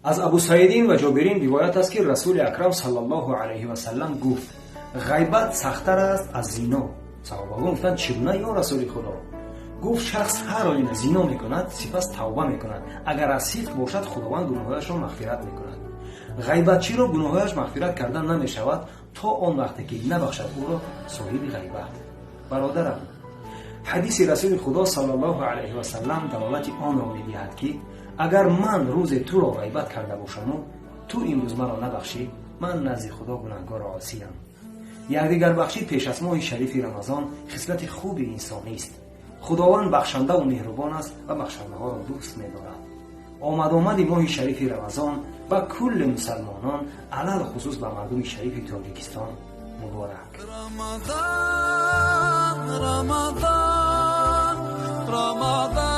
Аз Абу Саидин ва Ҷобирин ривоят аст, ки Расули Акрам саллаллоҳу алайҳи васаллам гуфт: «Ғайбат сахттар аст аз зино». Саҳобагон гуфтанд: «Чӣ гуна, ё Расули Худо?» Гуфт: «Шахс ҳар оина зино мекунад, сипас тавба мекунад, агар аз сидқ бошад, Худованд гуноҳҳояшро мағфират мекунад. Ғайбатчиро гуноҳҳояш мағфират карда намешавад, то он вақте ки набахшад ӯро соҳиби ғайбат». Бародарам, ҳадиси Расули Худо саллаллоҳу алайҳи васаллам далолати онро медиҳад, ки агар ман рӯзе туро ғайбат карда бошаму ту имрӯз маро набахшӣ, ман назди Худо гунаҳгору осиям. Якдигарбахшӣ пеш аз моҳи шарифи Рамазон хислати хуби инсонист. Худованд бахшандаву меҳрубон аст ва бахшандаҳоро дӯст медорад. Омадомади моҳи шарифи Рамазон ба кулли мусалмонон, алалхусус ба мардуми шарифи Тоҷикистон муборак. Рамазан, Рамазан, Рамазан.